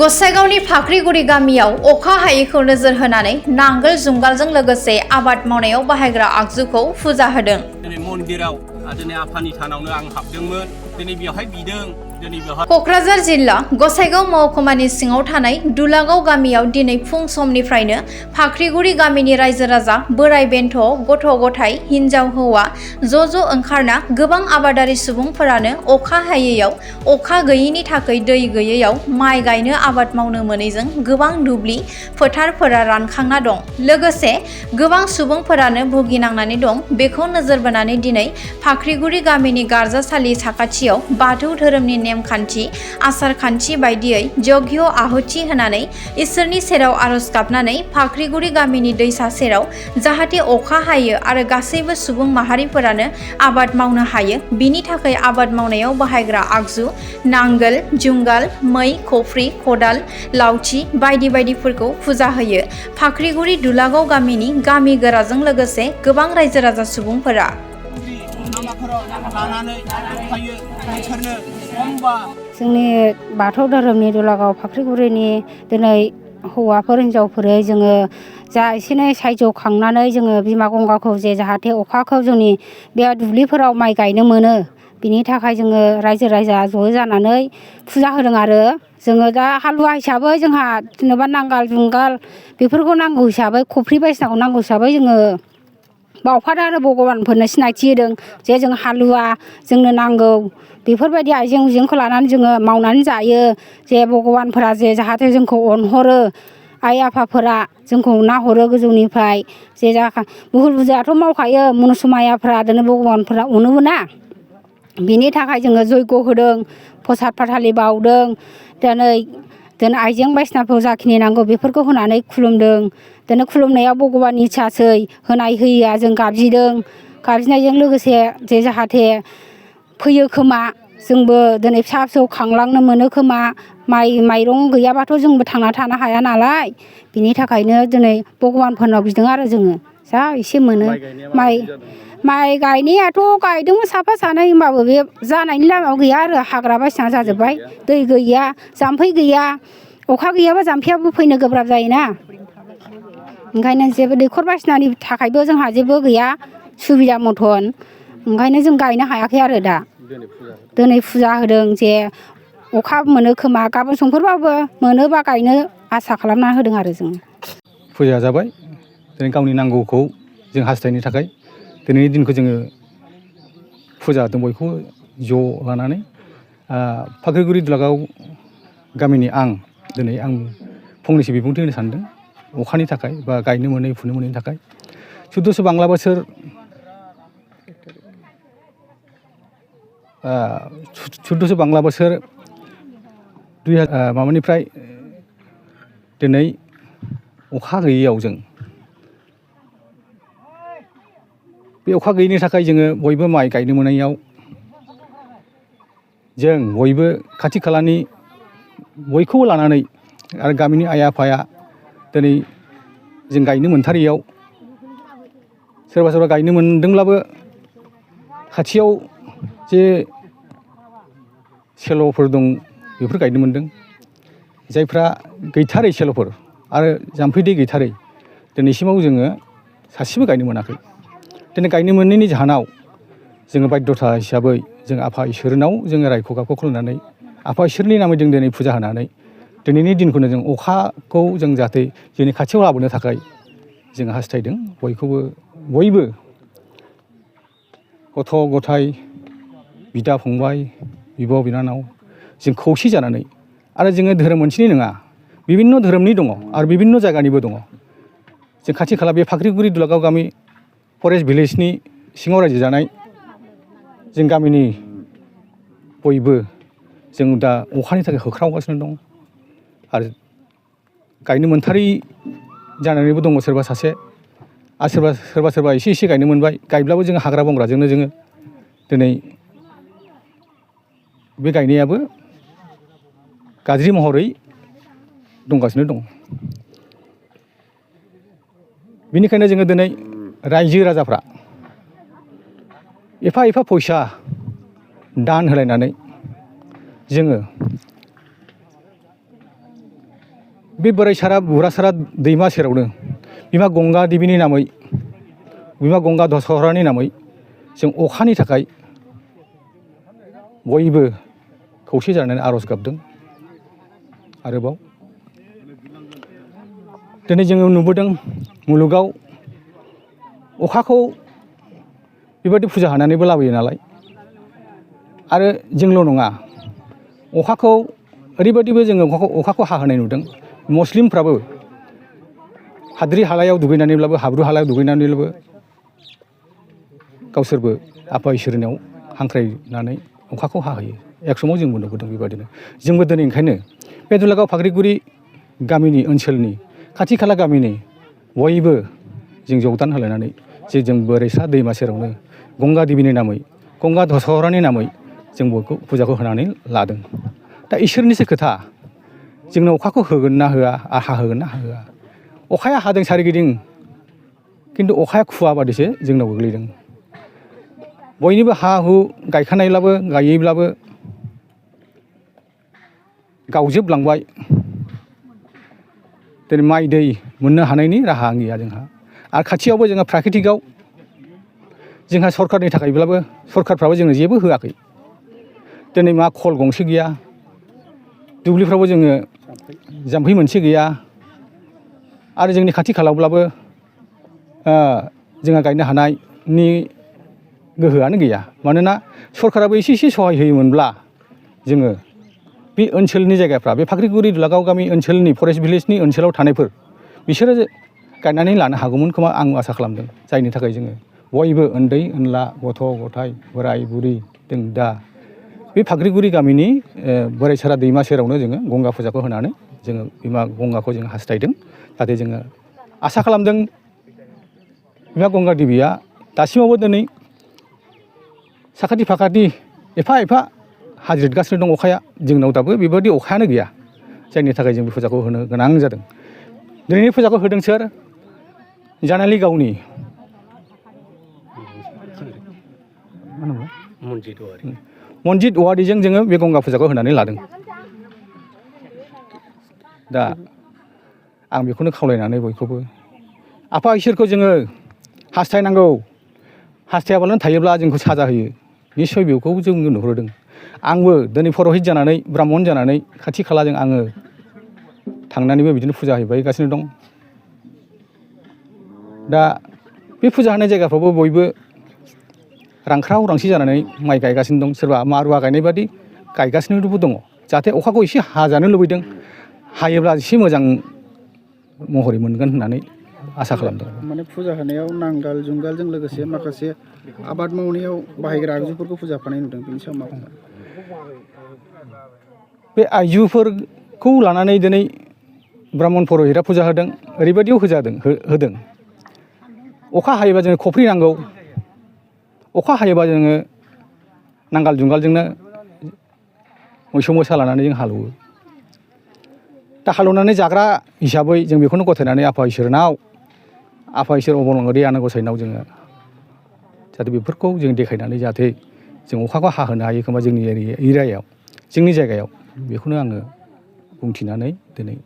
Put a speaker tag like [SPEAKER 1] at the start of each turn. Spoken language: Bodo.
[SPEAKER 1] गसाइगावनि फाख्रिगुरि गामियाव अखा हायैखौ नोजोर होनानै नांगोल जुंगालजों लोगोसे आबाद मावनायाव बाहायग्रा आगजुखौ फुजा होदों।
[SPEAKER 2] मन्दिराव दिनै आफानि सानावनो आं हाबदोंमोन। दिनै बेवहाय बिदों।
[SPEAKER 1] क'क्राझार जिल्ला गसाइगाव महकुमानि सिङाव थानाय दुलागाव गामियाव दिनै फुं समनिफ्रायनो फाख्रिगुरि गामिनि रायजो राजा बोराइ बेन्थ' गथ' गथाय हिन्जाव हौवा ज' ओंखारना गोबां आबादारि सुबुंफोरानो अखा हायैयाव अखा गैयैनि थाखाय दै गैयैयाव माइ गायनो आबाद मावनो मोनैजों गोबां दुब्लि फोथारफोरा रानखांना दं। लोगोसे गोबां सुबुंफोरानो भुगिनांनानै दं। बेखौ नोजोर बोनानै दिनै फाख्रिगुरि गामिनि गारजासालि साखाथियाव बाथौ धोरोमनि नेमखान्थि आसार खान्थि बायदियै जग्य आहुति होनानै इसोरनि सेराव आरज गाबनानै फाख्रिगुरि गामिनि दैसा सेराव जाहाथे अखा हायो आरो गासैबो सुबुं माहारिफोरानो आबाद मावनो हायो बिनि थाखाय आबाद मावनायाव बाहायग्रा आगजु नांगोल जुंगाल मै खफ्रि खदाल लावथि बायदिफोरखौ फुजा होयो। फाख्रिगुरि दुलागाव गामिनि गामि गोराजों लोगोसे गोबां रायजो राजा सुबुंफोरा
[SPEAKER 3] जोंनि बाथौ धोरोमनि दुलागाव फाख्रिगुरिनि दिनै हौवाफोर हिन्जावफोरै जोङो जा एसे एनै सायज' खांनानै जोङो बिमा गंगाखौ जे जाहाथे अखाखौ जोंनि बे दुब्लिफोराव माइ गायनो मोनो बिनि थाखाय जोङो रायजो राजा ज' जानानै फुजा होदों आरो जोङो दा हालुवा हिसाबै जोंहा जेनेबा नांगाल जुंगाल बेफोरखौ नांगौ हिसाबै खफ्रि बायदिसिनाखौ नांगौ हिसाबै जोङो बावफादों आरो भगबानफोरनो सिनायथि होदों जे जों हालुवा जोंनो नांगौ बेफोरबायदि आइजें उजेंखौ लानानै जोङो मावनानै जायो जे भगबानफोरा जे जाहाथे जोंखौ अनहरो आइ आफाफोरा जोंखौ नाहरो गोजौनिफ्राय जे बुहुल बुजायाथ' मावखायो मुनुसुमायाफ्रा दिनै भगबानफोरा अनोबो ना बिनि थाखाय जोङो जयग' होदों प्रसाद फाथालि बावदों दिनै आइजें बायदिसिनाफोर जाखिनि नांगौ बेफोरखौ होनानै खुलुमदों। दिनै खुलुमनायाव भगबाननि इसासै होनाय होयैया जों गाबज्रिदों गाबज्रिनायजों लोगोसे जे जाहाथे फैयो खोमा जोंबो दिनै फिसा फिसौ खांलांनो मोनो खोमा माइरं गैयाबाथ' जोंबो थांना थानो हाया नालाय बिनि थाखायनो दिनै भगबानफोरनाव बिदों आरो जोङो जा एसे मोनो माइ गायनायाथ' गायदोंमोन साफा सानै होमबाबो बे जानायनि लामायाव गैया आरो हाग्रा बायदिसिना जाजोब्बाय दै गैया जाम्फै गैया अखा गैयाबा जाम्फैयाबो फैनो गोब्राब जायोना ओंखायनो जेबो दैखर बायदिसिनानि थाखायबो जोंहा जेबो गैया सुबिदा मथन ओंखायनो जों गायनो हायाखै आरो दा दिनै फुजा होदों जे अखा मोनो खोमा गाबोन समफोरबाबो मोनोबा गायनो आसा खालामना होदों आरो जों
[SPEAKER 4] फुजा जाबाय दिनै गावनि नांगौखौ जों हास्थायनो थाखाय दिनैनि दिनखौ जोङो फुजा होदों बयखौबो ज' लानानै फाख्रिगुरि दुलागाव गामिनि दिनै आं फंनैसो बिबुंथि होनो सानदों अखानि थाखाय बा गायनो मोनै फुनो मोनैनि थाखाय 1400 बांला बोसोर 1400 बांला बोसोर माबानिफ्राय दिनै अखा गैयैयाव जों बे अखा गैयैनि थाखाय जोङो बयबो माइ गायनो मोनैयाव जों बयबो खाथि खालानि बयखौबो लानानै आरो गामिनि आइ आफाया दिनै जों गायनो मोनथारियाव सोरबा गायनो मोनदोंब्लाबो खाथियाव जे सेल'फोर दं बेफोर गायनो मोनदों जायफ्रा गैथारै सेल'फोर आरो जाम्फै दै गैथारै दिनैसिमाव जोङो सासेबो गायनो मोनाखै दिनै गायनो मोनैनि जाहोनाव जोङो बाध्यथा हिसाबै जों आफा इसोरनाव जोङो रायख' गाबख' खुलुमनानै आफा इसोरनि नामै जों दिनै फुजा होनानै दिनैनि दिनखौनो जों अखाखौ जों जाहाथे जोंनि खाथियाव लाबोनो थाखाय जों हास्थायदों बयबो गथ' गथाय बिदा फंबाय बिब' बिनानाव जों खौसे जानानै आरो जोङो धोरोम मोनसेनि नङा बिभिन्न धोरोमनि दङ आरो बिभिन्न जायगानिबो दङ जों खाथि खाला बे फाख्रिगुरि दुलागाव गामि फरेस्ट भिलेजनि सिङाव रायजो जानाय जों गामिनि बयबो जों दा अखानि थाखाय होख्रावगासिनो दं आरो गायनो मोनथारै जानानैबो दङ सोरबा सासे आरो सोरबा एसे गायनो मोनबाय गायब्लाबो जोङो हाग्रा बंग्राजोंनो जोङो दिनै बे गायनायाबो गाज्रि महरै दंगासिनो दं बेनिखायनो जोङो दिनै रायजो राजाफ्रा एफा फैसा दान होलायनानै जोङो बे बोराइसारा बुरासारा दैमा सेरावनो बिमा गंगा देबिनि नामै बिमा गंगा दशहरानि नामै जों अखानि थाखाय बयबो खौसे जानानै आर'ज गाबदों। आरोबाव दिनै जोङो नुबोदों मुलुगाव अखाखौ बेबायदि फुजा होनानैबो लाबोयो नालाय आरो जोंल' नङा अखाखौ ओरैबायदिबो जोङो अखाखौ हाहोनाय नुदों मुस्लिमफ्राबो हाद्रि हालायाव दुगैनानैब्लाबो हाब्रु हालायाव दुगैनानैब्लाबो गावसोरबो आफा इसोरनियाव हांख्रायनानै अखाखौ हाहोयो। एक समाव जोंबो नुबोदों बेबायदिनो जोंबो दिनै ओंखायनो बे दुलागाव फाख्रिगुरि गामिनि ओनसोलनि खाथि खाला गामिनि बयबो जों जगदान होलायनानै जे जों बोरैसा दैमा सेरावनो गंगा देबिनि नामै गंगा दशहरानि नामै जों बयखौ फुजाखौ होनानै लादों। दा इसोरनिसो खोथा जोंनो अखाखौ होगोन ना होआ हाहोगोन ना होआ। अखाया हादों सारिगिदिं खिन्थु अखाया खुवा बादिसो जोंनाव गोग्लैदों। बयनिबो हा हु गायखानायब्लाबो गायैब्लाबो गावजोबलांबाय। दिनै माइ दै मोननो हानायनि राहा गैया जोंहा आरो खाथियावबो जोंहा प्राकृतिकआव जोंहा सरकारनि थाखायब्लाबो सरकारफ्राबो जोंनो जेबो होआखै। दिनै मा खल गंसे गैया दुब्लिफ्रावबो जोङो जाम्फै मोनसे गैया आरो जोंनि खाथि खालायावब्लाबो जोंहा गायनो हानायनि गोहोआनो गैया। मानोना सरकाराबो एसे एसे सहाय होयोमोनब्ला जोङो बे ओनसोलनि जायगाफ्रा बे फाख्रिगुरि दुलागाव गामि ओनसोलनि फरेस्ट भिलेजनि ओनसोलाव थानायफोर बिसोरो गायनानै लानो हागौमोन खोमा आं आसा खालामदों। जायनि थाखाय जोङो बयबो उन्दै उनला गथ' गथाय बोराय बुरि जों दा बे फाख्रिगुरि गामिनि बोराइसारा दैमा सेरावनो जोङो गंगा फुजाखौ होनानै जोङो बिमा गंगाखौ जोङो हास्थायदों। जाहाथे जोङो आसा खालामदों बिमा गंगा देबिया दासिमावबो दिनै साखाथि फाखाथि एफा एफा हाज्रिदगासिनो दं अखाया जोंनाव दाबो बेबायदि अखायानो गैया। जायनि थाखाय जों बे फुजाखौ होनो गोनां जादों। दिनैनि फुजाखौ होदों सोर जानालि गावनि मनजित औवारिजों जोङो बे गंगा फुजाखौ होनानै लादों। दा आं बेखौनो खावलायनानै बयखौबो आफा इसोरखौ जोङो हास्थायनांगौ। हास्थायाबालानो थायोब्ला जोंखौ साजा होयो निस्सय बेखौ जों नुहुरदों। आंबो दिनै पुरहित जानानै ब्राह्मण जानानै खाथि खालाजों आङो थांनानैबो बिदिनो फुजा हैबायगासिनो दं। दा बे फुजा होनाय जायगाफ्रावबो बयबो रांख्राव रांसि जानानै माइ गायगासिनो दं। सोरबा मारुवा गायनाय बादि गायगासिनोबो दङ। जाहाथे अखाखौ एसे हाजानो लुबैदों हायोब्ला एसे मोजां महरै मोनगोन होननानै आसा खालामदों।
[SPEAKER 5] माने फुजा होनायाव नांगाल जुंगालजों लोगोसे माखासे आबाद मावनायाव बाहायग्रा आगजुफोरखौ फुजाफानाय नुदों बेनि सायाव मा बुंगोन?
[SPEAKER 4] बे आइजुफोरखौ लानानै दिनै ब्राह्मण पुरहितआ फुजा होदों। ओरैबायदियाव होदों अखा हायोबा जोङो खफ्रि नांगौ। अखा हायोबा जोङो नांगाल जुंगालजोंनो मोसौ मोसा लानानै जों हालेवो। दा हालेवनानै जाग्रा हिसाबै जों बेखौनो गथायनानै आफा इसोरनाव आफा इसोर अबंलावरि आनान गसाइनाव जोङो जाहाथे बेफोरखौ जों देखायनानै जाहाथे जों अखाखौ हाहोनो हायो खोमा जोंनि एरियायाव जोंनि जायगायाव बेखौनो आङो बुंथिनानै दिनै